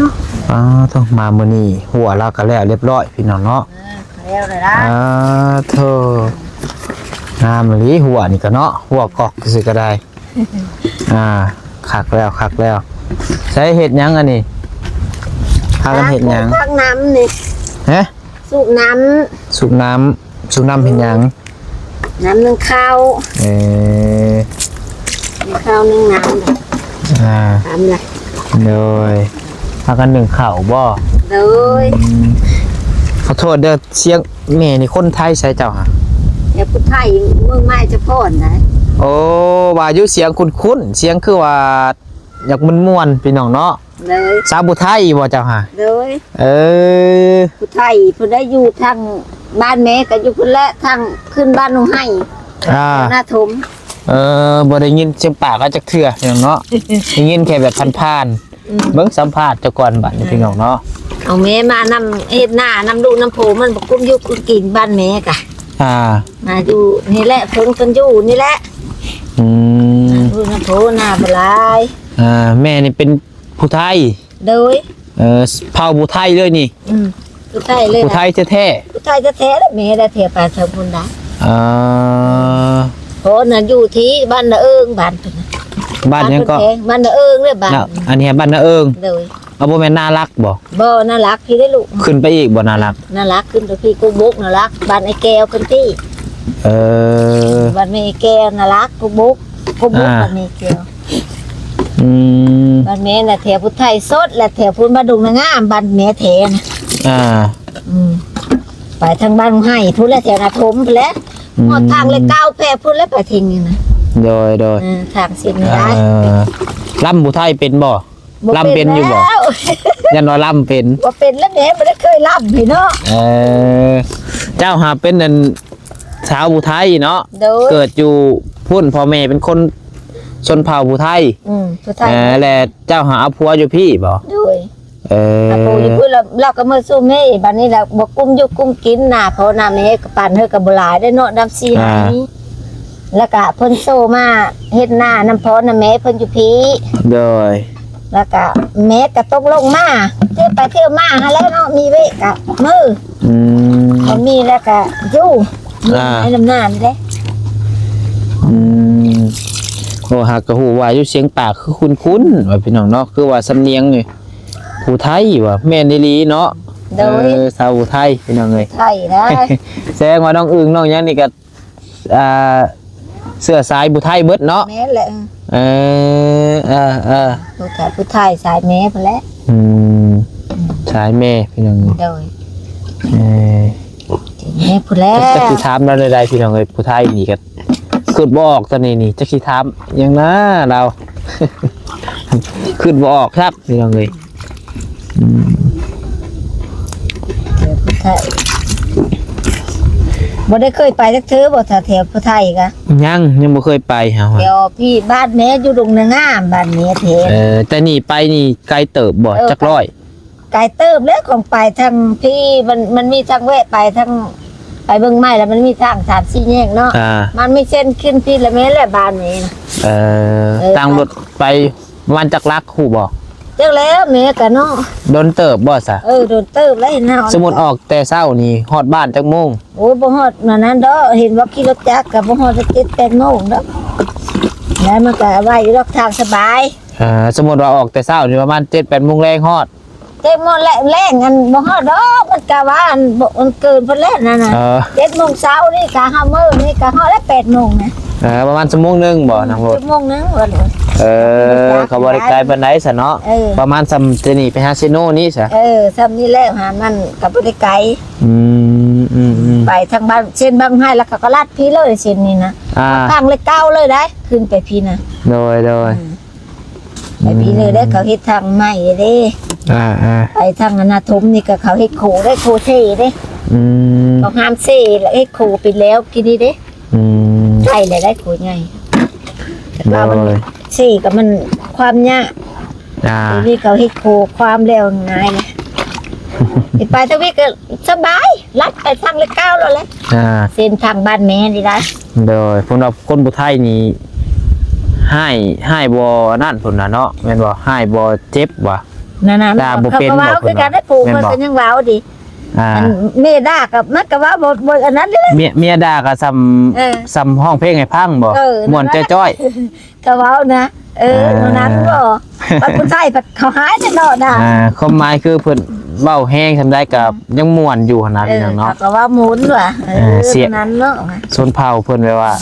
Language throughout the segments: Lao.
ອ້າວ ໂທ້ ມາມື້ນີ້ຮົ້ວລາວກໍແລ້ວລຽບຮ້ອຍພີ່ນ້ອງເນາະ. ເອີ ແລ້ວແລ້ວລະ. ອ້າວ ໂທ້ ງາມອີ່ຫຼີ ຮົ້ວນີ້ກໍເນາະ ຮົ້ວກອກຊື່ກໍໄດ້. ອ່າ ຄັກແລ້ວ ຄັກແລ້ວ. ໃຊ້ເຮັດຫຍັງອັນນີ້? ພາກັນເຮັດຫຍັງ? ຕັກນ້ຳນີ້. ຮະ? ສູບນ້ຳ. ສູບນ້ຳ. ສູບນ້ຳເຮັດຫຍັງ? ນ້ຳໜຶ້ງເຂົ້າ. ເອີ ໜຶ້ງເຂົ້າໜຶ້ງນ້ຳ. ອ່າ ທຳລະ. ໂດຍ ພາກັນໜຶ້ງເຂົ້າບໍ່? ໂດຍ. ອືມ ຂໍໂທດເດີ ສຽງແມ່ນີ້ຄົນໄທໃສເຈົ້າຫະ? ແຕ່ຜູ້ໄທ ເມືອງໄມ້ຈະພອນໄດ໋. ໂອ້ ວ່າຢູ່ສຽງຄຸ້ນໆ ສຽງຄືວ່າຢາກມ່ວນໆ ພີ່ນ້ອງເນາະ. ໂດຍ. ສາວຜູ້ໄທບໍ່ເຈົ້າຫະ? ໂດຍ. ເອີ ຜູ້ໄທເພິ່ນໄດ້ຢູ່ທາງບ້ານແມ່ກໍຢູ່ພຸ້ນແຫຼະ ທາງຂຶ້ນບ້ານໜອງໄຮ່ ອ່າ ນາຖົມ. ເອີ ບໍ່ໄດ້ຍິນສຽງປາກເຂົາຈັກເທື່ອພີ່ນ້ອງເນາະ ໄດ້ຍິນແຄ່ແບບຜ່ານໆ. ອືມ ເບິ່ງສຳພາດເຈົ້າກ່ອນບັດນີ້ ອ່າ ພີ່ນ້ອງເນາະ. ເອົາແມ່ມານຳເຮັດນານຳລູກນຳຜົວ ມັນບໍ່ກຸ້ມຢູ່ກຸ້ມກິນບ້ານແມ່ກະ ອ່າ ມາຢູ່ນີ້ແຫຼະ ເພິ່ນ ເພິ່ນຢູ່ນີ້ແຫຼະ. ອືມ ມາຢູ່ນຳຜົວ ນາບໍ່ຫຼາຍ. ອ່າ ແມ່ນີ້ເປັນ ຜູ້ໄທ? ໂດຍ. ເອີ ເຜົ່າຜູ້ໄທເລີຍນີ້? ອືມ ຜູ້ໄທເລີຍ ຜູ້ໄທແທ້ໆ. ຜູ້ໄທແທ້ໆ ແລ້ວແມ່ລະແຖວປານເຊົາພຸ້ນດາ. ເອີ ພໍ່ນະຢູ່ທີ່ບ້ານນາເອີງ ບ້ານເພິ່ນນະ. ບ້ານຫຍັງເກາະ? ບ້ານນາເອີງເດ້ ບ້ານ ນະ ອັນນີ້ບ້ານນາເອີງ. ໂດຍ. ເອົາ ບໍ່ແມ່ນນາລັກບໍ່? ບໍ່ ນາລັກພີ້ເດ້ລູກ. ຂຶ້ນໄປອີກບໍ່ ນາລັກ? ນາລັກຂຶ້ນໄປພີ້ ກົກບົກ ນາລັກ ບ້ານໄອ້ແກ້ວຂຶ້ນພີ້. ເອີ ບ້ານແມ່ໄອ້ແກ້ວ ນາລັກ ກົກບົກ. ກົກບົກ ອ່າ ບ້ານແມ່ແກ້ວ. ອືມ ບ້ານແມ່ນະແຖວພຸ້ນໄທສົດ ແລະແຖວພຸ້ນບ້ານດົງນາງາມ ບ້ານແມ່ແທ້ນະ. ອ່າ ອືມ ໄປທາງບ້ານໄຮ່ພຸ້ນແຫຼະ ແຖວນາຖົມພຸ້ນແຫຼະ. ອືມ ຮອດທາງເລກເກົ້າແພພຸ້ນແຫຼະ ໄປເທິງນີ້ນະ. ໂດຍ ໂດຍ. ເອີ ທາງເສັ້ນນີ້ໄດ້. ເອີ ລຳຜູ້ໄທເປັນບໍ່? ບໍ່ ລຳເປັນຢູ່ບໍ່? ຢ້ານວ່າລຳເປັນ. ບໍ່ເປັນແລ້ວແມ່ ບໍ່ໄດ້ເຄີຍລຳພີ້ເນາະ. ເອີ ເຈົ້າຫາເປັນອັນ ຊາວຜູ້ໄທເນາະ. ໂດຍ. ເກີດຢູ່ພຸ້ນ ພໍ່ແມ່ເປັນຄົນຊົນເຜົ່າຜູ້ໄທ. ອືມ ຜູ້ໄທ. ເອີ ແລະເຈົ້າຫາເອົາຜົວຢູ່ພີ້ບໍ່? ໂດຍ. ເອີ ເອົາຜົວຢູ່ພຸ້ນ ລາວ ລາວກໍເມືອສູ່ແມ່. ບັດນີ້ລາວບໍ່ກຸ້ມຢູ່ກຸ້ມກິນນະ ເພາະນຳເຮົາກໍປັນເຮົາກໍບໍ່ຫຼາຍເດ້ເນາະ ນຳສີ່ ອ່າ ໄຮ່ນີ້. ແລ້ວກະເພິ່ນໂຊມາເຮັດນານຳພໍ່ນຳແມ່ເພິ່ນຢູ່ພີ້. ໂດຍ. ແລ້ວກະແມ່ກະຕົກລົງມາ ທ່ຽວໄປທ່ຽວມາຫັ້ນແຫຼະເນາະ ມີເວກະມື້. ອືມ ບໍ່ມີແລ້ວກະຢູ່ ອ່າ ໃນນຳນານີ້ເດ້. ອືມ ໂອ້ ຫາກະຮູ້ວ່າຢູ່ສຽງປາກຄືຄຸ້ນໆ ວ່າພີ່ນ້ອງເນາະ ຄືວ່າສຳນຽງນີ້ຜູ້ໄທວ່າ ແມ່ນອີ່ຫຼີເນາະ. ໂດຍ. ເອີ ຊາວຜູ້ໄທ ພີ່ນ້ອງເອີຍ ໄທນະ. ແສດງວ່ານ້ອງອຶ່ງນ້ອງຫຍັງນີ້ກະ ອ່າ ເຊື້ອສາຍຜູ້ໄທເບິດເນາະ. ແມ່ນແຫຼະ. ເອີ ເອີ ເອີ ຜູ້ໄທ ຜູ້ໄທສາຍແມ່ພຸ້ນແຫຼະ. ອືມ ສາຍແມ່ພີ່ນ້ອງ. ໂດຍ. ເອີ ແມ່ພຸ້ນແຫຼະ. ຈັກຊິຖາມລາວແນວໃດພີ່ນ້ອງເອີຍ ຜູ້ໄທນີ້ກໍຄິດບໍ່ອອກຕອນນີ້ນີ້ ຈັກຊິຖາມຫຍັງນະລາວ ຄິດບໍ່ອອກຄັບພີ່ນ້ອງເອີຍ. ອືມ ແຖວຜູ້ໄທ ບໍ່ໄດ້ເຄີຍໄປຈັກເທື່ອບໍ່ ຖ້າແຖວຜູ້ໄທກະ? ຍັງ ຍັງບໍ່ເຄີຍໄປຫາ. ແຖວພີ້ບ້ານແມ່ຢູ່ດົງນາງາມ ບ້ານແມ່ແທ້. ເອີ ແຕ່ນີ້ໄປນີ້ໄກເຕີບບໍ່? ເອີ ຈັກຮ້ອຍ? ໄກເຕີບແລ້ວ ຂອງໄປທາງພີ້ ມັນ ມັນມີທາງແວະໄປທາງ ໄປເບິ່ງໃໝ່ ແລ້ວມັນມີທາງສາມສີ່ແຍກເນາະ. ອ່າ ມັນມີເສັ້ນຂຶ້ນພີ້ລະແມ່ນແຫຼະ ບ້ານແມ່ນະ. ເອີ ເອີ ຕັ້ງລົດໄປ ປະມານຈັກຫຼັກຮູ້ບໍ່? ຈັກແລ້ວແມ່ກະເນາະ. ດົນເຕີບບໍ່ສະ? ເອີ ດົນເຕີບແລ້ວເນາະ. ສົມມຸດອອກແຕ່ເຊົ້ານີ້ຮອດບ້ານຈັກໂມງ? ໂອ້ ບໍ່ຮອດອັນນັ້ນດອກ ເຫັນວ່າຂີ່ລົດຈັກກະບໍ່ຮອດເຈັດແປດໂມງດອກ. ແລ້ວມັນກະໄວຢູ່ດອກ ທາງສະບາຍ. ເອີ ສົມມຸດວ່າອອກແຕ່ເຊົ້ານີ້ປະມານເຈັດແປດໂມງແລງຮອດ. ເຈັດໂມງແລງ ແລງ ອັນ ບໍ່ຮອດດອກ ມັນກະວ່າ ອັນ ບໍ່ ມັນເກີນພຸ້ນແຫຼະນັ້ນນະ. ເອີ ເຈັດໂມງເຊົ້ານີ້ກະ ຫ້າໂມງນີ້ກະຮອດແລ້ວ ແປດໂມງນະ. ເອີ ປະມານຊົ່ວໂມງໜຶ່ງບໍ່ ນັ່ງລົດ? ຊົ່ວໂມງໜຶ່ງວ່າໂລດ. ເອີ ກະບໍ່ໄດ້ໄກປານໃດຊະເນາະ. ເອີ ປະມານຊ່ຳແຕ່ນີ້ໄປຫາເຊໂນນີ້ຊະ. ເອີ ຊ່ຳນີ້ແຫຼະ ຫາມັນກະບໍ່ໄດ້ໄກ. ອືມ ອືມ ອືມ ໄປທາງບ້ານ ເສັ້ນບາງໄຮ ແລ້ວເຂົາກໍລັດພີ້ເລີຍ ເສັ້ນນີ້ນະ. ອ່າ ທາງເລກເກົ້າເລີຍໄດ໋ ຂຶ້ນໄປພີ້ນະ. ໂດຍ ໂດຍ. ອືມ ໄປພີ້ເລີຍໄດ໋ ເຂົາເຮັດທາງໃໝ່ເດ້. ອ່າໆ ໄປທາງອະນາທົມນີ້ກໍເຂົາເຮັດໂຄໄດ້ ໂຄເຊເດ້. ອືມ ເຂົາຫ້າມເຊ ແລ້ວເຮັດໂຄໄປແລ້ວກີ້ນີ້ເດ້. ອືມ ໄດ້ແລ້ວໄດ້ໂຄໃຫຍ່. ໂດຍ ເຊກໍມັນຄວາມຍາກ. ອ່າ ດຽວນີ້ເຂົາເຮັດໂຄຄວາມແລ້ວງ່າຍນະ. ໄປທະວີກໍສະບາຍ ລັດໄປທາງເລກເກົ້າໂລດແຫຼະ. ອ່າ ເສັ້ນທາງບ້ານແມ່ນີ້ໄດ໋. ໂດຍ ເພິ່ນວ່າຄົນຜູ້ໄທນີ້ຮ້າຍ ຮ້າຍບໍ່ອັນນັ້ນພຸ້ນນະເນາະ ແມ່ນບໍ່? ຮ້າຍບໍ່ເຈັບວ່າ. ນັ້ນໆ ດ່າບໍ່ເປັນ ເຂົາກໍເວົ້າຄືກັນ ຜູ້ເພິ່ນກໍຍັງເວົ້າດີ ອ່າ ອັນເມດ່າກໍມັນກໍເວົ້າບໍ່ ບໍ່ອັນນັ້ນເດ້ ເມຍ ເມຍດ່າກໍສ່ຳ ເອີ ສ່ຳຮ້ອງເພງໃຫ້ຟັງບໍ ເອີ ມ່ວນຈ້ອຍໆ ກໍເວົ້ານະ ເອີ ເອີ ນັ້ນບໍ ບັດຜູ້ຊາຍພັດເຂົາຮ້າຍແທ້ເນາະນະ ອ່າ ຄວາມໝາຍຄືເພິ່ນເວົ້າແຮງສ່ຳໃດກໍຍັງມ່ວນຢູ່ຫັ້ນນະ ເອີ ພີ່ນ້ອງເນາະ ເຂົາກໍເວົ້າມ່ວນວ່າ ເອີ ເອີ ສຽງນັ້ນເນາະ ຊົນເຜົ່າເພິ່ນແບບວ່າ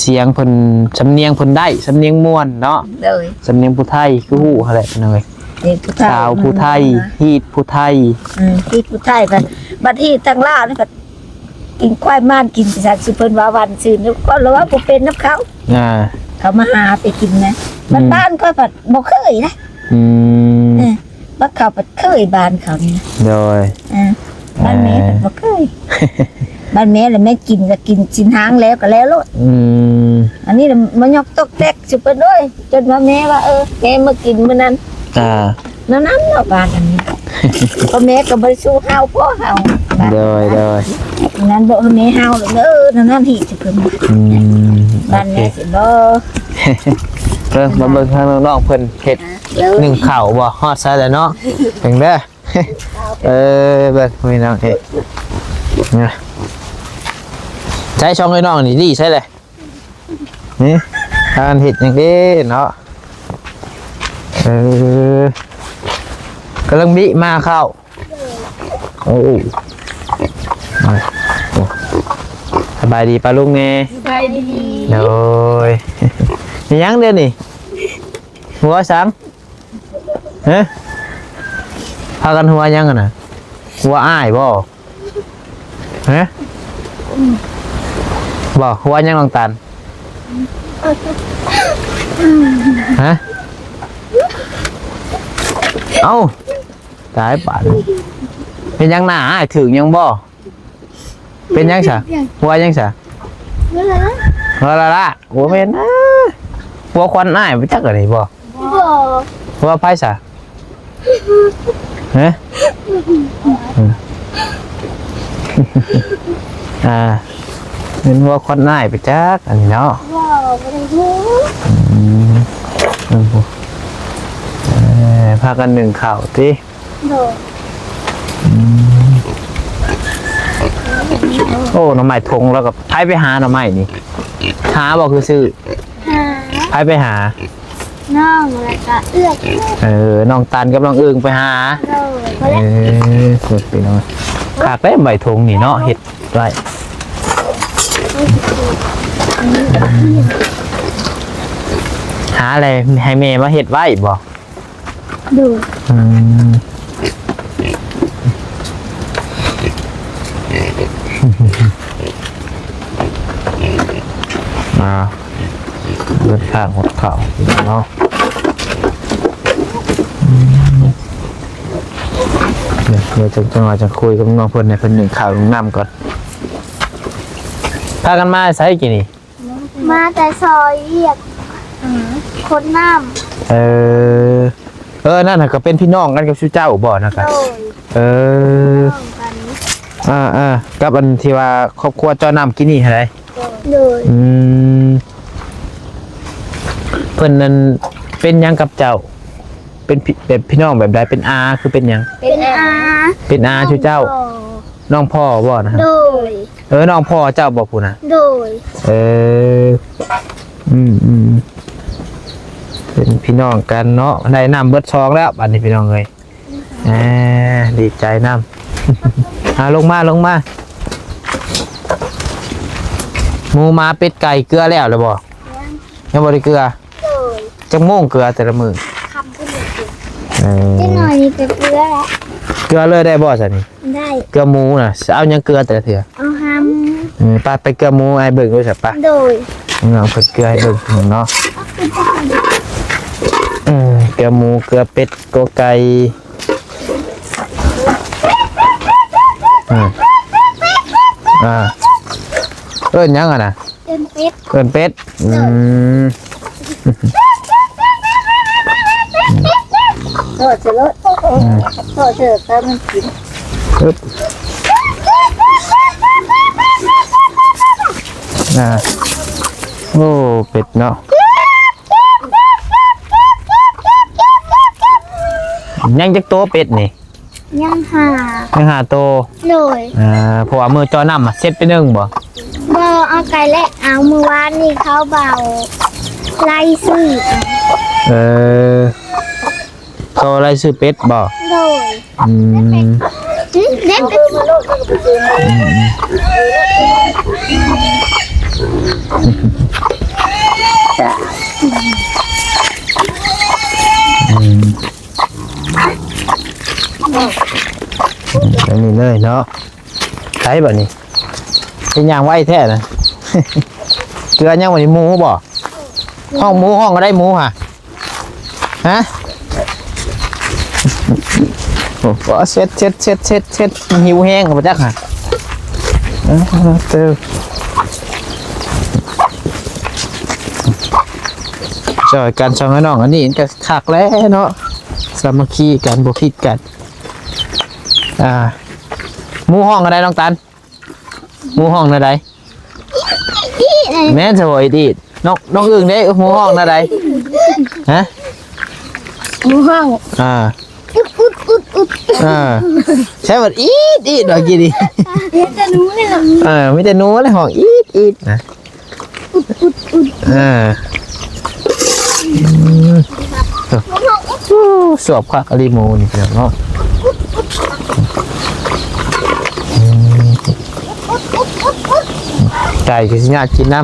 ສຽງເພິ່ນ ສຳນຽງເພິ່ນໄດ້ ສຳນຽງມ່ວນເນາະ ໂດຍ ສຳນຽງຜູ້ໄທຄືຮູ້ຫັ້ນແຫຼະພີ່ນ້ອງເອີຍ ເອີ ຜູ້ໄທ ຊາວຜູ້ໄທ ເອີ ຮີດຜູ້ໄທ ເອີ ຮີດຜູ້ໄທ ບັດ ບັດຮີດທາງລາວນີ້ ບັດກິນຄວາຍມານ ກິນສັດ ຊິເພິ່ນວ່າວັນຊື່ນ ກໍລະວ່າບໍ່ເປັນນຳເຂົາ ອ່າ ເຂົາມາຫາໄປກິນນະ ອືມ ບ້ານຂ້ອຍພັດບໍ່ເຄີຍນະ ອືມ ເອີ ບ້ານເຂົາພັດເຄີຍ ບ້ານເຂົານີ້ ໂດຍ ເອີ ບ້ານແມ່ ເອີ ພັດບໍ່ເຄີຍ ບ້ານແມ່ລະແມ່ກິນກໍກິນຊິນຫາງແລ້ວກໍແລ້ວໂລດ ອືມ ອັນນີ້ລະມາຍົກຕອກແຕກຊິເພິ່ນ ໂອ້ຍ ຈົນວ່າແມ່ວ່າ ເອີ ແມ່ມາກິນມື້ນັ້ນ ອ່າ ນັ້ນໆ ເນາະ ບ້ານອັນນີ້ ພໍ່ແມ່ກໍບໍ່ໄດ້ສູ້ເຮົາ ພໍ່ເຮົາ ໂດຍ ໂດຍ ນັ້ນບໍ່ ເອີ ແມ່ເຮົາ ເອີ ນັ້ນໆ ທີ່ຊິເພິ່ນ ອືມ ບ້ານແມ່ ໂອເຄ ຊິບໍ່ ເບິ່ງ ມາເບິ່ງທາງນ້ອງໆ ເພິ່ນເຮັດ ອ່າ ໜຶ້ງເຂົ້າບໍ່ ຮອດໃສແລ້ວເນາະ ເບິ່ງເດີ ເອີ ເບິ່ງພີ່ນ້ອງເອີຍ ນະ ໃຊ້ຊ່ອງໄອ້ນ້ອງນີ້ດີໃຊ້ແຫຼະ ນີ້ ພາກັນເຮັດຫຍັງເດ້ເນາະ ເອີ ກຳລັງບິມາເຂົ້າ ໂອ້ ໂອ້ ສະບາຍດີປ້າລຸງແດ່ ສະບາຍດີ ໂດຍ ມີຫຍັງເດ້ນີ້ ຫົວສັງ? ຮະ? ພາກັນຫົວຫຍັງຫັ້ນນະ? ຫົວອ້າຍບໍ່? ຮະ? ບໍ່ ຫົວຫຍັງນ້ອງຕານ? ຮະ? ເອົ້າ ຕາຍບາດນີ້ ເປັນຫຍັງໜ້າອ້າຍ ຖືກຫຍັງບໍ່? ເປັນຫຍັງຊະ? ຫົວຫຍັງຊະ? ຫົວລະລະ ຫົວລະລະ ບໍ່ແມ່ນນະ ຫົວຂວັນອ້າຍບໍ່ຈັກອັນນີ້ບໍ່? ບໍ່ ຫົວໃຜຊະ? ຮະ? ອ່າ ແມ່ນຫົວຂວັນອ້າຍໄປຈັກອັນນີ້ເນາະ ບໍ່ ບໍ່ໄດ້ຮູ້ ອືມ ເອີ ພາກັນໜຶ້ງເຂົ້າຕິ? ໂດຍ ອືມ ໂອ້ ໜໍ່ໄມ້ຖົງ ແລ້ວກໍໃຜໄປຫາໜໍ່ໄມ້ນີ້? ຫາບໍ່ ຄືຊື້? ຫາ ໃຜໄປຫາ? ນ້ອງ ແລ້ວກໍເອື້ອຍ ເອີ ນ້ອງຕັນກັບນ້ອງອຶ່ງໄປຫາ ໂດຍ ເອີ ສຸດພີ່ນ້ອງ ຄັກເດ້ ໃບຖົງນີ້ເນາະ ເຮັດໄວ້ ຫາແລ້ວໃຫ້ແມ່ມາເຮັດໄວ້ບໍ່? ໂດຍ ອືມ ອ່າ ເດີນທາງຫົດເຂົ້າເນາະ ອືມ ດຽວ ດຽວຈັກໜ້ອຍຈັ່ງຄຸຍກັບນ້ອງເພິ່ນ ໃຫ້ເພິ່ນໜຶ້ງເຂົ້າໜຶ້ງນ້ຳກ່ອນ ພາກັນມາໃສກີ້ນີ້? ມາແຕ່ຊອຍວຽກ ອືມ ຄົນນ້ຳ ເອີ ເອີ ນັ້ນນະກໍເປັນພີ່ນ້ອງກັນກັບຊຸເຈົ້າບໍ່ນະກະ? ໂດຍ ເອີ ພີ່ນ້ອງກັນ ອ່າໆ ກັບອັນທີ່ວ່າຄອບຄົວເຈາະນ້ຳກີ້ນີ້ຫັ້ນໃດ? ໂດຍ ອືມ ເພິ່ນນັ້ນເປັນຫຍັງກັບເຈົ້າ? ເປັນພີ່ ແບບພີ່ນ້ອງແບບໃດ? ເປັນອາ ຄືເປັນຫຍັງ? ເປັນອາ ເປັນອາ ອາ ຊຸເຈົ້າ ນ້ອງພໍ່ ນ້ອງພໍ່ບໍ່ນະ? ໂດຍ ເອີ ນ້ອງພໍ່ເຈົ້າບໍ່ຜູ້ນະ? ໂດຍ ເອີ ອືມໆ ເປັນພີ່ນ້ອງກັນເນາະ ໄດ້ນ້ຳເບິດຊອງແລ້ວບາດນີ້ພີ່ນ້ອງເອີຍ ອ່າ ດີໃຈນຳ ອ່າ ລົງມາ ລົງມາ ໝູ ໝາ ເປັດ ໄກ່ ເກືອແລ້ວ ແລ້ວບໍ່? ຍັງ ຍັງບໍ່ໄດ້ເກືອ? ໂດຍ ຈັກໂມງເກືອແຕ່ລະມື້? ຄ່ຳຂຶ້ນເລີຍ ເອີ ຈັກໜ້ອຍນີ້ກໍເກືອແລ້ວ ເກືອເລີຍໄດ້ບໍ່ຊັ້ນນີ້? ໄດ້ ເກືອໝູນະ ຊິເອົາຫຍັງເກືອແຕ່ລະເທື່ອ? ເອົາຫຳ ເອີ ໄປ ໄປເກືອໝູໃຫ້ເບິ່ງດູຊະ ໄປ ໂດຍ ນ້ອງເພິ່ນເກືອໃຫ້ເບິ່ງເນາະ ເອີ ເກືອໝູ ເກືອເປັດ ເກືອໄກ່ ອືມ ອ່າ ເອີ້ນຫຍັງຫັ້ນນະ? ເອີ້ນເປັດ ເອີ້ນເປັດ ອືມ ໂທດເສີໂລດ ອືມ ໂທດເສີຕາມັນກິນ ອຶບ ອ່າ ໂອ້ ເປັດເນາະ. ຍັງຈັກໂຕເປັດນີ້? ຍັງຫ້າ ຍັງຫ້າໂຕ. ໂດຍ. ເອີ ເພາະວ່າມື້ເຈາະນ້ຳເຊັດໄປໜຶ່ງບໍ່? ບໍ່ ເອົາໄກແລ້ວ ເອົາມື້ວານນີ້ເຂົາເບົາໄລ່ຊື້. ເອີ ເຂົາໄລ່ຊື້ເປັດບໍ່? ໂດຍ. ອືມ ເດັກ ອືມ ອືມ ອັນນີ້ເລີຍເນາະ. ໃສບາດນີ້ ເປັນຫຍັງໄວແທ້ນະ? ເກືອຫຍັງບາດນີ້ ໝູບໍ່? ຮ້ອງໝູ ຮ້ອງກໍໄດ້ໝູຫະ. ຮະ? ໂອ້ ເຊັດ ເຊັດ ເຊັດ ເຊັດ ເຊັດ ມັນຫິວແຮງບໍ່ຈັກຫະ. ເອີ ເຕີ ຊ່ອຍກັນຊ່ອຍນ້ອງ ອັນນີ້ກໍຄັກແລ້ວເນາະ ສາມັກຄີກັນ ບໍ່ຜິດກັນ. ອ່າ ໝູຮ້ອງອັນໃດ ນ້ອງຕັນ? ໝູຮ້ອງແນວໃດ? ແມ່ນຊະບໍ່ ອີດໆ. ນ້ອງ ນ້ອງອຶ່ງເດ້ ໝູຮ້ອງແນວໃດ? ຮະ? ໝູຮ້ອງ ອ່າ ອຸດ ອຸດ ອຸດ ອຸດ ອ່າ ໃຊ່ບໍ່ ອີດໆ ວ່າກີ້ນີ້ ມີແຕ່ໜູນີ້ລະ ເອີ ມີແຕ່ໜູແຫຼະ ຮ້ອງອີດໆ ນະ ອຸດ ອຸດ ອຸດ ອ່າ ອືມ ໂອ້ ສວບຄັກອີ່ຫຼີໝູນີ້ ພີ່ນ້ອງເນາະ. ອືມ ໄກ່ກໍຊິຍາກກິນນຳ.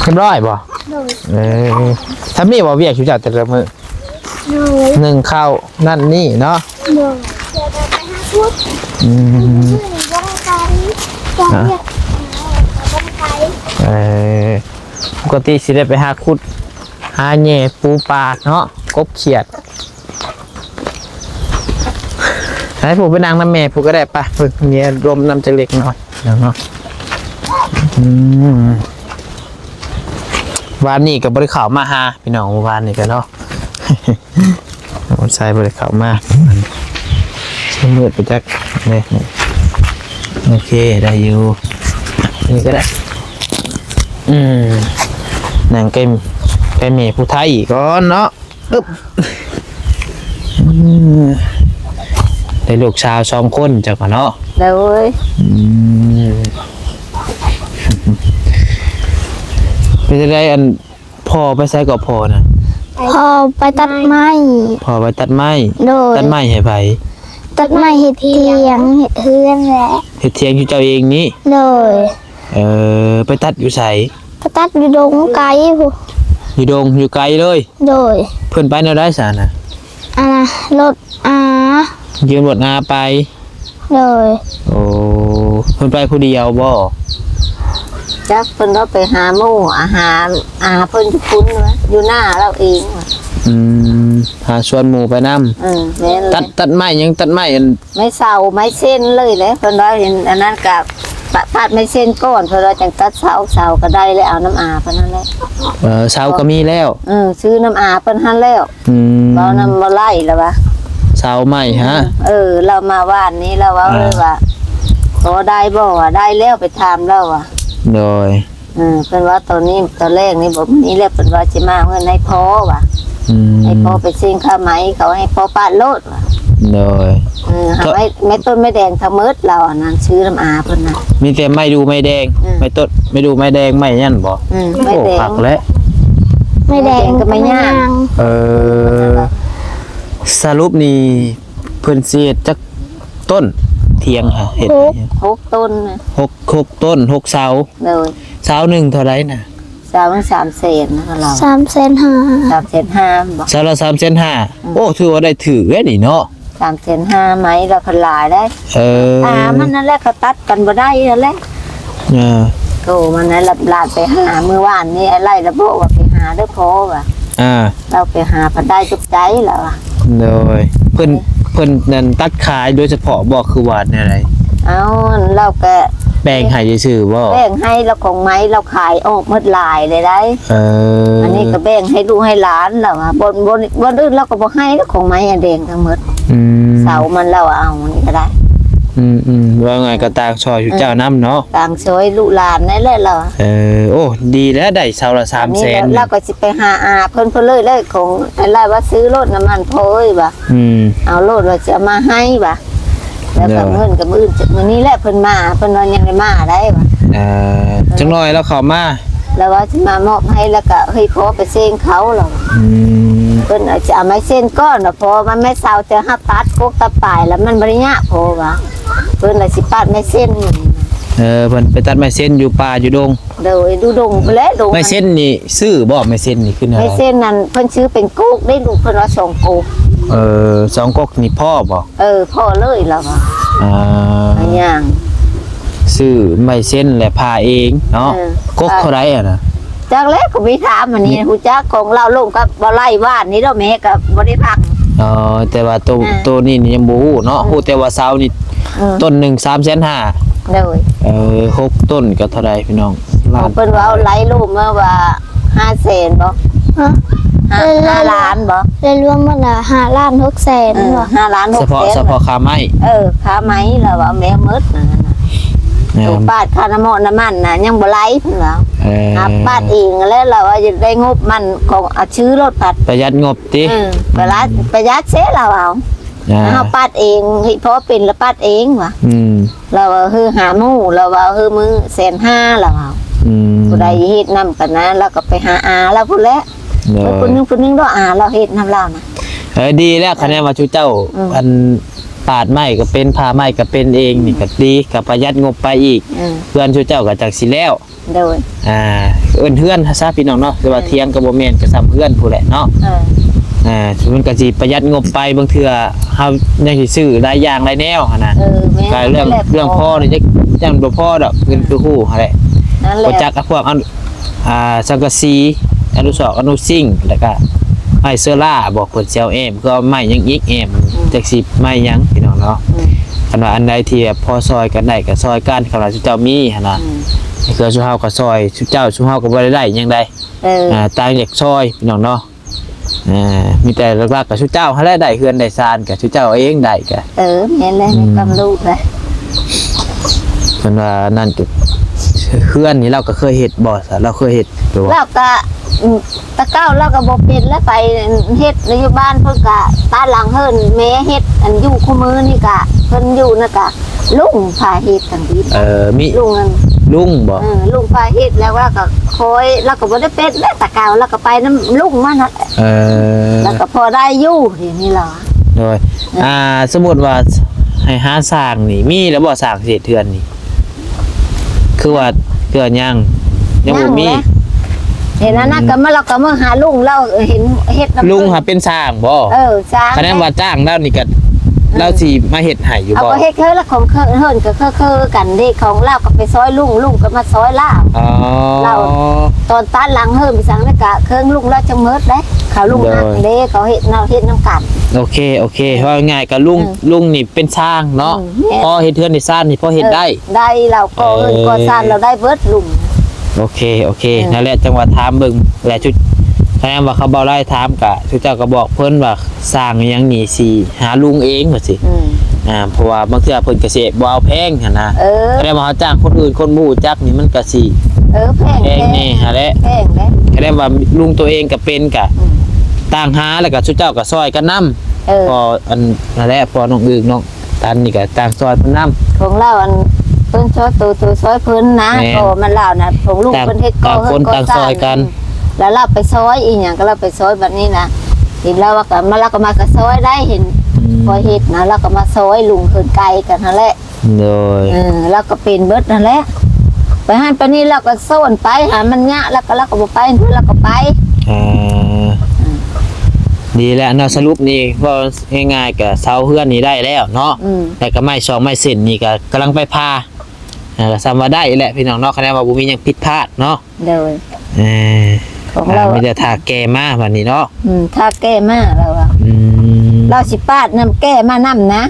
ຮຽບຮ້ອຍບໍ່? ໂດຍ. ເອີ ທຳນີ້ບໍ່ ວຽກຢູ່ເຈົ້າແຕ່ລະມື້? ໂດຍ. ໜຶ້ງເຂົ້ານັ້ນນີ້ເນາະ? ໂດຍ. ອືມ ເອີ ປົກກະຕິຊິໄດ້ໄປຫາຂຸດຫາແຫຍ່ປູປາເນາະ ກົບຂຽດ. ໃຫ້ຜູ້ໄປນັ່ງນຳແມ່ຜູ້ກໍໄດ້ປະ ເພິ່ນເຍລົມນຳຈັກເລັກນ້ອຍເນາະ. ອືມ ວານນີ້ກໍບໍ່ໄດ້ເຂົ້າມາຫາພີ່ນ້ອງ ວານນີ້ກໍເນາະ ບໍ່ໃສ່ ບໍ່ໄດ້ເຂົ້າມາ ມືດໄປຈັກ ນີ້ ໂອເຄ ໄດ້ຢູ່ ນີ້ກໍໄດ້. ອືມ ນັ່ງໃກ້ ໃກ້ແມ່ຜູ້ໄທກ່ອນເນາະ. ອຶບ ອືມ ໄດ້ລູກສາວສອງຄົນເຈົ້າກໍເນາະ. ໂດຍ. ອືມ ເປັນຈັ່ງໃດ ອັນ ພໍ່ໄປໃສກໍພໍ່ນະ? ພໍ່ໄປຕັດໄມ້. ພໍ່ໄປຕັດໄມ້? ໂດຍ. ຕັດໄມ້ໃຫ້ໃຜ? ຕັດໄມ້ເຮັດຖຽງ ເຮັດເຮືອນແຫຼະ. ເຮັດຖຽງຢູ່ເຈົ້າເອງນີ້? ໂດຍ. ເອີ ໄປຕັດຢູ່ໃສ? ໄປຕັດຢູ່ດົງໄກພຸ້ນ. ຢູ່ດົງ ຢູ່ໄກເລີຍ? ໂດຍ. ເພິ່ນໄປແນວໃດຊະນະ? ອັນນະ ລົດອາ ຢືມລົດອາໄປ? ໂດຍ. ໂອ້ ເພິ່ນໄປຜູ້ດຽວບໍ່? ຈັກ ເພິ່ນກໍໄປຫາໝູ່ ອາຫາ ອາເພິ່ນຢູ່ພຸ້ນ ຢູ່ໜ້າລາວເອງ. ອືມ ຫາຊວນໝູ່ໄປນຳ. ເອີ ແມ່ນແຫຼະ. ຕັດ ຕັດໄມ້ຫຍັງ? ຕັດໄມ້ອັນ ໄມ້ເສົາ ໄມ້ເສັ້ນເລີຍແຫຼະ ເພິ່ນວ່າເຫັນອັນນັ້ນກະ ປະ ປາດໄມ້ເສັ້ນກ່ອນ ເພິ່ນວ່າຈັ່ງຕັດເສົາ ເສົາກໍໄດ້ແລ້ວ ເອົານຳອາເພິ່ນຫັ້ນແຫຼະ. ເອີ ເສົາກໍມີແລ້ວ. ເອີ ຊື້ນຳອາເພິ່ນຫັ້ນແລ້ວ. ອືມ ເວົ້ານຳບໍ່ໄຫຼລະວ່າ ເສົາໄມ້ຫະ. ເອີ ລາວມາວານນີ້ລາວເວົ້າເລີຍວ່າ ພໍໄດ້ບໍ່ ວ່າໄດ້ແລ້ວ ໄປຖາມລາວວ່າ. ໂດຍ. ເອີ ເພິ່ນວ່າຕອນນີ້ ຕອນແລກນີ້ບໍ່ມີແລ້ວ ເພິ່ນວ່າຊິມາເງິນໃຫ້ພໍ່ວ່າ. ອືມ ໃຫ້ພໍ່ໄປເຊັງຄ່າໄມ້ເຂົາ ໃຫ້ພໍ່ປາດໂລດວ່າ. ໂດຍ. ເອີ ຫາໄມ້ ໄມ້ຕົ້ນໄມ້ແດງທັງໝົດລາວອັນນັ້ນ ຊື້ນຳອາເພິ່ນນະ. ມີແຕ່ໄມ້ດູ່ໄມ້ແດງ. ອືມ ໄມ້ຕົ້ນ ໄມ້ດູ່ໄມ້ແດງ ໄມ້ຫຍັງບໍ່? ອືມ ໂອ້ ໄມ້ແດງ ຄັກແຫຼະ ໄມ້ແດງກັບໄມ້ຍາງ. ເອີ ສະຫຼຸບນີ້ເພິ່ນຊິເຮັດຈັກ ຕົ້ນ ຖຽງຫະ ເຮັດຫົກ ຫົກຕົ້ນນະ. ຫົກ ຫົກຕົ້ນ ຫົກເສົາ. ໂດຍ. ເສົາໜຶ່ງເທົ່າໃດນະ? ເສົາໜຶ່ງສາມແສນນະ ລາວ ສາມແສນຫ້າ. ສາມແສນຫ້າບໍ່? ເສົາລະສາມແສນຫ້າ. ອືມ ໂອ້ ຖືວ່າໄດ້ຖືກເດ້ນີ້ເນາະ ສາມແສນຫ້າ. ໄມ້ລະພັນຫຼາຍເດ້. ເອີ ອາມັນນັ້ນແຫຼະ ເຂົາຕັດກັນບໍ່ໄດ້ຫັ້ນແຫຼະ. ເອີ ໂທມັນນັ້ນລະ ຫຼານໄປຫາມື້ວານນີ້ ໄອ້ໄລ່ລະບອກວ່າໄປຫາເດີພໍ່ວ່າ. ອ່າ ລາວໄປຫາພັນໄດ້ຈຸກໃຈລາວວ່າ. ໂດຍ. ເພິ່ນ ເພິ່ນນັ້ນຕັດຂາຍໂດຍສະເພາະບໍ່ ຄືວ່າແນວໃດ? ເອົ້າ ລາວກະແບ່ງໃຫ້ຊື່ໆບໍ່? ແບ່ງໃຫ້ລາວ ຂອງໄມ້ລາວຂາຍອອກໝົດຫຼາຍເລີຍໄດ໋. ເອີ ອັນນີ້ກະແບ່ງໃຫ້ລູກໃຫ້ຫຼານລາວວ່າ. ບ່ອນ ບ່ອນ ບ່ອນອື່ນລາວກະບໍ່ໃຫ້ ຂອງໄມ້ອັນແດງທັງໝົດ. ອືມ ເສົາມັນລາວເອົານີ້ກະໄດ້. ອືມໆ ວ່າງ່າຍກໍຕ່າງຊ່ອຍຢູ່ເຈົ້ານຳເນາະ ຕ່າງຊ່ອຍລູກຫຼານນັ້ນແຫຼະລາວ. ເອີ ໂອ້ ດີແລ້ວ ໄດ້ເສົາລະສາມແສນ ລາວກໍຊິໄປຫາອາເພິ່ນ ເພິ່ນເລີຍ ເລີຍຂອງ ອັນລາວວ່າຊື້ໂລດນ້ຳມັນ ພໍ່ເອີຍວ່າ ອືມ ເອົາໂລດວ່າຊິເອົາມາໃຫ້ວ່າ ແລ້ວກໍ ເອີ ເງິນກໍມື້ອື່ນ ມື້ນີ້ແຫຼະເພິ່ນມາ ເພິ່ນວ່າຍັງໄດ້ມາໄດ້ວ່າ. ເອີ ຈັກໜ້ອຍລາວເຂົ້າມາ ລາວວ່າຊິມາມອບໃຫ້ ແລ້ວກໍໃຫ້ພໍ່ໄປເຊັງເຂົາລາວ. ອືມ ເພິ່ນຊິເອົາໄມ້ເຊັນກ່ອນລະ ເພາະວ່າມັນໄມ້ເສົາ ແຕ່ຫາກຕັດກົກຕັດປາຍລະ ມັນບໍ່ໄດ້ຍາກ ເພາະວ່າເພິ່ນລະຊິຕັດໄມ້ເຊັນ. ເອີ ເພິ່ນໄປຕັດໄມ້ເຊັນຢູ່ປ່າຢູ່ດົງ. ໂດຍ ຢູ່ດົງພຸ້ນແຫຼະ ດົງ. ໄມ້ເຊັນນີ້ຊື້ບໍ່? ໄມ້ເຊັນນີ້ຄືແນວໃດ? ໄມ້ເຊັນນັ້ນເພິ່ນຊື້ເປັນກົກເດ້ ລູກເພິ່ນວ່າສອງກົກ. ເອີ ສອງກົກນີ້ພໍບໍ່? ເອີ ພໍເລີຍລາວວ່າ. ອ່າ ຫາຍ່າງຊື້ໄມ້ເຊັນ ແລະ ຜ່າເອງເນາະ. ເອີ ກົກເທົ່າໃດຫັ້ນນະ? ຈັກແລ້ວ ກໍໄປຖາມອັນນີ້ ອືມ ຮູ້ຈັກຂອງລາວລົມກັບບໍ່ໄຫຼວານນີ້ດອກ ແມ່ກໍບໍ່ໄດ້ຟັງ. ອໍ ແຕ່ວ່າໂຕ ອ່າ ໂຕນີ້ນີ້ຍັງບໍ່ຮູ້ເນາະ. ອືມ ຮູ້ແຕ່ວ່າເສົານີ້ ອືມ ຕົ້ນໜຶ່ງສາມແສນຫ້າ. ໂດຍ. ເອີ ຫົກຕົ້ນກໍເທົ່າໃດພີ່ນ້ອງ? ລ້ານ. ເພິ່ນເວົ້າໄລ່ລົມມາວ່າຫ້າແສນບໍ່? ຮະ? ຫ້າ ເອີ ຫ້າລ້ານບໍ່? ລວມໝົດລະຫ້າລ້ານຫົກແສນ. ເອີ ບໍ່? ຫ້າລ້ານຫົກແສນ ສະເພາະ ສະເພາະຄ່າໄມ້. ເອີ ຄ່າໄມ້ລະວ່າແມ່ໝົດນັ້ນນະ. ແມ່ນ. ໂຕປາດຄ່ານ້ຳມັນ ນ້ຳມັນນະຍັງບໍ່ໄລ່ເພິ່ນວ່າ. ເອີ ຫາປາດເອງແລ້ວລະວ່າຢາກໄດ້ງົບມັນຂອງ ອາ ຊື້ລົດປາດ ປະຢັດງົບຕິ? ເອີ ປະຢັດ ປະຢັດເສຍລະວ່າ. ອ່າ ເຮົາປາດເອງ ເຮັດພໍເປັນລະປາດເອງວ່າ. ອືມ ລາວວ່າ ເຮີ ຫາໝູ່ ລາວວ່າ ເຮີ ມື້ແສນຫ້າ ລາວວ່າ. ອືມ ຜູ້ໃດເຮັດນຳກັນນະ ລາວກໍໄປຫາອາລາວພຸ້ນແຫຼະ. ໂດຍ. ເອີ ຜູ້ໜຶ່ງ ຜູ້ໜຶ່ງດອກ ອາລາວເຮັດນຳລາວນະ. ເອີ ດີແລ້ວ ເອີ ຄະແນນວ່າຊຸເຈົ້າ ອືມ ອັນ ປາດໄມ້ກໍເປັນ ຜ່າໄມ້ກໍເປັນເອງນີ້ ອືມ ກໍດີ ກໍປະຢັດງົບໄປອີກ. ອືມ ເຮືອນຊຸເຈົ້າກໍຈັກຊິແລ້ວ. ໂດຍ. ອ່າ ເອີ້ນເຮືອນຊະພີ່ນ້ອງເນາະ ແຕ່ວ່າ ເອີ ຖຽງກໍບໍ່ແມ່ນ ກໍສ່ຳເຮືອນພຸ້ນແຫຼະເນາະ. ເອີ ອ່າ ມັນກໍຊິປະຢັດງົບໄປ ບາງເທື່ອເຮົາຍັງຊິຊື້ຫຼາຍຢ່າງຫຼາຍແນວຫັ້ນນະ. ເອີ ແມ່ນ. ກໍເລື່ອງ ແມ່ນແຫຼະ ເລື່ອງພໍນີ້ ຍັງ ຍັງບໍ່ພໍດອກ ເງິນຄືຮູ້ຫັ້ນແຫຼະ. ນັ້ນແຫຼະ ບໍ່ຈັກ ອາ ພວກ ອັນ ອ່າ ສັງກະສີ ອະນຸສອກ ອະນຸຊິງ ແລ້ວກໍໄມ້ເຊື້ອລາ ບອກເພິ່ນຊິເອົາແອ້ມ ຄືເອົາໄມ້ຫຍັງອີກແອ້ມ ອືມ ຈັກຊິໄມ້ຫຍັງພີ່ນ້ອງເນາະ. ອືມ ຄັນວ່າອັນໃດທີ່ແບບພໍຊ່ອຍກັນໄດ້ກໍຊ່ອຍກັນ ຄັນວ່າຊຸເຈົ້າມີຫັ້ນນະ. ອືມ ຄືຊຸເຮົາກໍຊ່ອຍຊຸເຈົ້າ ຊຸເຮົາກໍບໍ່ໄດ້ໄດ້ຫຍັງໃດ. ເອີ ອ່າ ຕ່າງຢາກຊ່ອຍພີ່ນ້ອງເນາະ. ອ່າ ມີແຕ່ຫຼັກໆກໍຊຸເຈົ້າຫັ້ນແຫຼະ ໄດ້ເຮືອນໄດ້ຊານກໍຊຸເຈົ້າເອງໄດ້ກໍ. ເອີ ແມ່ນແຫຼະ ອືມ ຄວາມຮູ້ນະ. ເພິ່ນວ່ານັ້ນກໍ ເຮືອນນີ້ລາວກໍເຄີຍເຮັດບໍ່? ລາວເຄີຍເຮັດຢູ່ບໍ່? ລາວກໍ ອືມ ແຕ່ເກົ່າລາວກໍບໍ່ເປັນແລ້ວ ໄປເຮັດຢູ່ບ້ານເພິ່ນກໍຕາດຫຼັງເຮືອນແມ່ເຮັດ. ອັນຢູ່ຄູ່ມື້ນີ້ກໍເພິ່ນຢູ່ນັ້ນກໍລຸງພາເຮັດກັນຕິ. ເອີ ມີ ລຸງນັ້ນ ລຸງບໍ່? ເອີ ລຸງພາເຮັດ ແລ້ວລາວກໍຄອຍ ລາວກໍບໍ່ໄດ້ເປັນແລ້ວ ແຕ່ເກົ່າລາວກໍໄປນຳລຸງມານັ້ນ. ເອີ ລາວກໍພໍໄດ້ຢູ່ດຽວນີ້ລະ. ໂດຍ. ເອີ ອ່າ ສົມມຸດວ່າໃຫ້ຫາສ້າງນີ້ ມີແລ້ວບໍ່? ສ້າງເຮັດເຮືອນນີ້ ຄືວ່າ ຄືວ່າຍັງ ຍັງບໍ່ມີ. ຍັງແຫຼະ ເຫັນອັນນັ້ນ ອືມ ກໍມາ ລາວກໍມາຫາລຸງ ລາວເຫັນເຮັດນຳ ລຸງຫາເປັນຊ່າງບໍ່? ເອີ ຊ່າງ. ຄະແນນວ່າຈ້າງລາວນີ້ກໍ ເອີ ລາວຊິມາເຮັດໃຫ້ຢູ່ບໍ່? ເອົາ ກໍເຮັດຄືລະ ຂອງເຮີ ເຮີນກໍຄື ຄືກັນເດ້ ຂອງລາວກໍໄປຊ່ອຍລຸງ ລຸງກໍມາຊ່ອຍລາວ. ອໍ ລາວຕອນຕັດຫຼັງເຮີນໄປສັງນັ້ນກະເຄື່ອງລຸງລາວຈັ່ງໝົດເດ້ ເຂົາລຸງ ໂດຍ ຮັກເດ້ ເຂົາເຮັດນຳ ເຮັດນຳກັນ. ໂອເຄ ໂອເຄ ເອີ ເວົ້າງ່າຍໆ ກະລຸງ ເອີ ລຸງນີ້ເປັນຊ່າງເນາະ. ອືມ ແມ່ນ ພໍເຮັດເຮືອນເຮັດຊານນີ້ພໍເຮັດ ເອີ ໄດ້ ໄດ້ ລາວກໍ່ເຮືອນ ເອີ ກໍ່ຊານລາວໄດ້ເບິດລຸງ. ໂອເຄ ໂອເຄ ເອີ ນັ້ນແຫຼະ ຈັ່ງວ່າຖາມເບິ່ງແຫຼະ ຊຸ ຖ້າວ່າເຂົາເວົ້າໄດ້ຖາມກະ ຊຸເຈົ້າກໍບອກເພິ່ນວ່າ ສ້າງອີ່ຫຍັງນີ້ຊິຫາລຸງເອງວ່າຊີ້. ອືມ ອ່າ ເພາະວ່າບາງເທື່ອເພິ່ນກໍຊິບໍ່ເອົາແພງຫັ້ນນະ. ເອີ ແຕ່ວ່າເຮົາຈ້າງຄົນອື່ນ ຄົນບໍ່ຮູ້ຈັກນີ້ມັນກໍຊິ ເອີ ແພງ ແພງແດ່ຫັ້ນແຫຼະ ແພງເດ້. ແຕ່ວ່າລຸງຕົວເອງກໍເປັນ ກໍ ອືມ ຕ່າງຫາ ແລ້ວກໍຊຸເຈົ້າກໍຊ່ອຍກັນນຳ. ເອີ ເພາະອັນນັ້ນແຫຼະ ເພາະນ້ອງອຶກ ນ້ອງ ອັນນີ້ກໍຕ່າງຊ່ອຍເພິ່ນນຳ ຂອງລາວ ອັນເພິ່ນຊ່ອຍໂຕ ໂຕຊ່ອຍເພິ່ນນະ. ແມ່ນ ກໍມັນລາວນະ ຂອງລູກເພິ່ນເຮັດກໍ ຕ່າງຄົນຕ່າງຊ່ອຍກັນ ແລ້ວລາວໄປຊ່ອຍອີ່ຫຍັງກໍລາວໄປຊ່ອຍ. ບັດນີ້ນະ ເຫັນລາວວ່າກໍມາ ລາວກໍມາກໍຊ່ອຍໄດ້ ເຫັນ ອືມ ຂ້ອຍເຮັດນະ ລາວກໍມາຊ່ອຍ ລຸງເພິ່ນໄກກັນຫັ້ນແຫຼະ. ໂດຍ ເອີ ລາວກໍເປັນເບິດຫັ້ນແຫຼະ ໄປຫັ້ນໄປນີ້ລາວກໍສອນໄປ ຫາມັນຍາກ ລາວກໍ ລາວກໍບໍ່ໄປ ລາວກໍໄປ. ເອີ ອືມ ດີແລ້ວເນາະ ສະຫຼຸບນີ້ເວົ້າ ງ່າຍໆ ກະເສົາເຮືອນນີ້ໄດ້ແລ້ວເນາະ. ອືມ ແລ້ວກະໄມ້ສອງໄມ້ເສັ້ນນີ້ກະກຳລັງໄປຜ່າ ອ່າ ກະສ່ຳວ່າໄດ້ແຫຼະພີ່ນ້ອງເນາະ ຄະແນນວ່າບໍ່ມີຫຍັງຜິດພາດເນາະ. ໂດຍ ເອີ ຂອງລາວ ອ່າ ມີແຕ່ຖ້າແກ່ມາບັດນີ້ເນາະ. ອືມ ຖ້າແກ່ມາລາວວ່າ ອືມ ລາວຊິປາດນຳແກ່ມານຳນະ.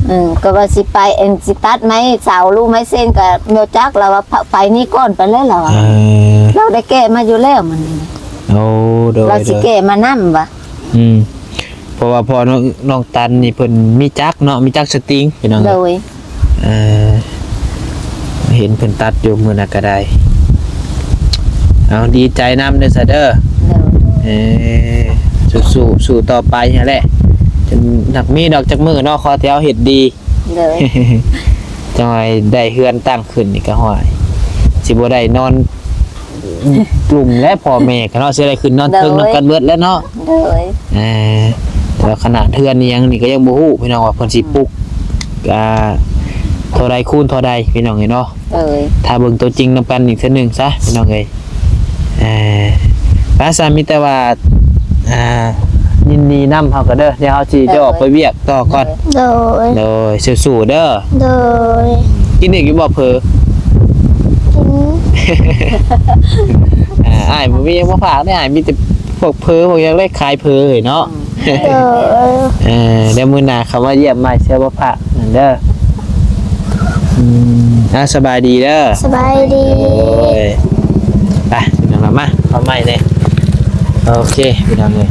ເອີ ກໍວ່າຊິໄປ ອັນ ຊິຕັດໄມ້ເສົາ ລູກໄມ້ເສັ້ນ ກໍບໍ່ຈັກ ລາວວ່າໄປນີ້ກ່ອນໄປເລີຍ ລາວວ່າ. ເອີ ລາວໄດ້ແກ່ມາຢູ່ແລ້ວມື້ນີ້. ໂອ້ ໂດຍ ລາວຊິແກ່ມານຳວ່າ. ອືມ ເພາະວ່າພໍ່ນ້ອງ ນ້ອງຕັນນີ້ເພິ່ນມີຈັກເນາະ ມີຈັກສະຕິງພີ່ນ້ອງ. ໂດຍ ເອີ ເຫັນເພິ່ນຕັດຢູ່ມື້ນັ້ນກໍໄດ້. ເອົາ ດີໃຈນຳເດີຊະເດີ. ໂດຍ. ເອີ ສູ້ໆ ສູ້ຕໍ່ໄປຫັ້ນແຫຼະ ຈົນນັກມີດອກຈັກມື້ເນາະ ຂໍແຕ່ເຮົາເຮັດດີ. ໂດຍ. ຈັ່ງໃຫ້ໄດ້ເຮືອນຕັ້ງຂຶ້ນນີ້ກໍ ຫ້ວຍ ຊິບໍ່ໄດ້ນອນລຸ່ມແຫຼະ ພໍ່ແມ່ກໍເນາະ ຊິໄດ້ຂຶ້ນນອນເທິງ ໂດຍ ນຳກັນເບິດແຫຼະເນາະ. ໂດຍ. ເອີ ແຕ່ວ່າຂະໜາດເຮືອນອີ່ຫຍັງນີ້ກໍຍັງບໍ່ຮູ້ພີ່ນ້ອງວ່າເພິ່ນຊິປຸກ ອ່າ ເທົ່າໃດຄູນເທົ່າໃດພີ່ນ້ອງເອີຍເນາະ. ໂດຍ. ຖ້າເບິ່ງຕົວຈິງນຳກັນອີກເທື່ອໜຶ່ງຊະພີ່ນ້ອງເອີຍ. ເອີ ປາສາ ມີແຕ່ວ່າ ອ່າ ຍິນດີນຳເຮົາກໍເດີ ດຽວເຮົາຊິຈະອອກໄປວຽກຕໍ່ກ່ອນ. ໂດຍ. ໂດຍ ສູ້ໆເດີ. ໂດຍ. ກິນອີກຢູ່ບໍ່ເຝີ? ກິນ. ອ່າ ອ້າຍບໍ່ມີຫຍັງມາຝາກເດ້ ອ້າຍມີແຕ່ພວກເຝີ ພວກຫຍັງເລີຍ ຂາຍເຝີເລີຍເນາະ. ໂດຍ. ເອີ ດຽວມື້ໜ້າເຂົ້າມາຢ້ຽມໃໝ່ ເຊື່ອບໍ່ພາດນັ້ນເດີ. ອືມ ອ່າ ສະບາຍດີເດີ. ສະບາຍດີ. ໂອ້ຍ ໄປພີ່ນ້ອງ ມາເຂົ້າໃໝ່ແດ່. ໂອເຄພີ່ນ້ອງເອີຍ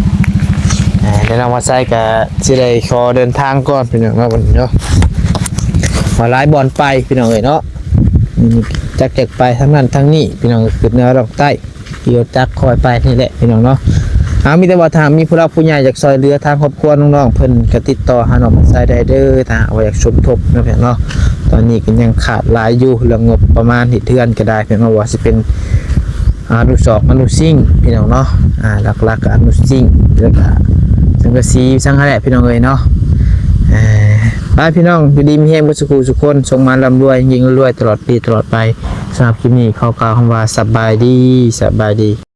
ອ່າ ດຽວນ້ອງມາໄຊກໍຊິໄດ້ຂໍເດີນທາງກ່ອນພີ່ນ້ອງເນາະ ບັດນີ້ເນາະ. ວ່າຫຼາຍບ່ອນໄປພີ່ນ້ອງເອີຍເນາະ ຈັກຈະໄປທາງນັ້ນທາງນີ້ພີ່ນ້ອງ ຂຶ້ນເໜືອລົງໃຕ້. ຂີ່ລົດຈັກຄ່ອຍໄປນີ້ແຫຼະພີ່ນ້ອງເນາະ. ເອົາ ມີແຕ່ວ່າຖ້າມີຜູ້ຫຼັກຜູ້ໃຫຍ່ຢາກຊ່ອຍເຫຼືອທາງຄອບຄົວນ້ອງໆ ເພິ່ນກໍຕິດຕໍ່ຫານ້ອງມາໄຊໄດ້ເດີ ຖ້າຫາກວ່າຢາກສົມທົບເນາະພີ່ນ້ອງເນາະ. ຕອນນີ້ກໍຍັງຂາດຫຼາຍຢູ່ ເລື່ອງງົບປະມານເຮັດເຮືອນກໍໄດ້ພີ່ນ້ອງ ວ່າຊິເປັນອະນຸສອງ ອະນຸຊິງພີ່ນ້ອງເນາະ. ອ່າ ຫຼັກໆກໍອະນຸຊິງ ແລ້ວກໍສັງກະສີ ສັງຫັ້ນແຫຼະພີ່ນ້ອງເອີຍເນາະ. ອ່າ ໄປພີ່ນ້ອງ ຢູ່ດີມີແຮງເບິດສູ່ຜູ້ສູ່ຄົນ ສົມຫວັງລ່ຳລວຍ ເຮັງໆລວຍໆ ຕະຫຼອດປີຕະຫຼອດໄປ. ສຳລັບຄລິບນີ້ຂໍກ່າວຄຳວ່າສະບາຍດີ ສະບາຍດີ.